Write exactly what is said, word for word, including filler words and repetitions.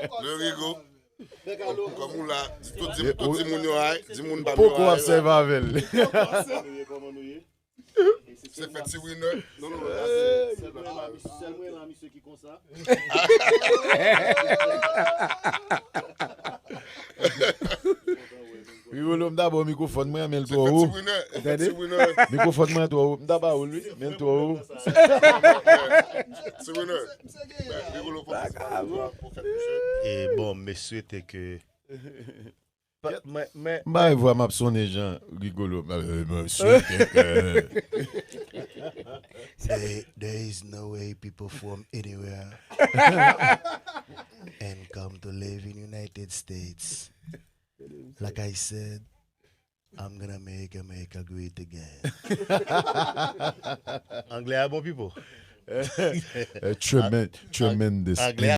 Lè Rigo, kòm ou la, di tout, di tout timoun yo ay, di moun pa m yo. Poko ap sèvi avè l. Se fè ti winner. Non, non, non, sèl mwen la, misye, sèl mwen la, misye ki konsa. Rigolo, m ta ba w mikwofòn mwen, men l twò wo. Tande? Mikwofòn mwen twò wo. M ta ba w li, men l twò wo. Ti winner. Rigolo, fò fè. E bon, m swete ke Mwen, mwen, m bay vwa m ap sonnen jan Rigolo. Mwen swete ke there, there is no way people from anywhere and come to live in United States. Like I said, I'm gonna make America great again. Anglè a bon, people. Tremendous. Anglè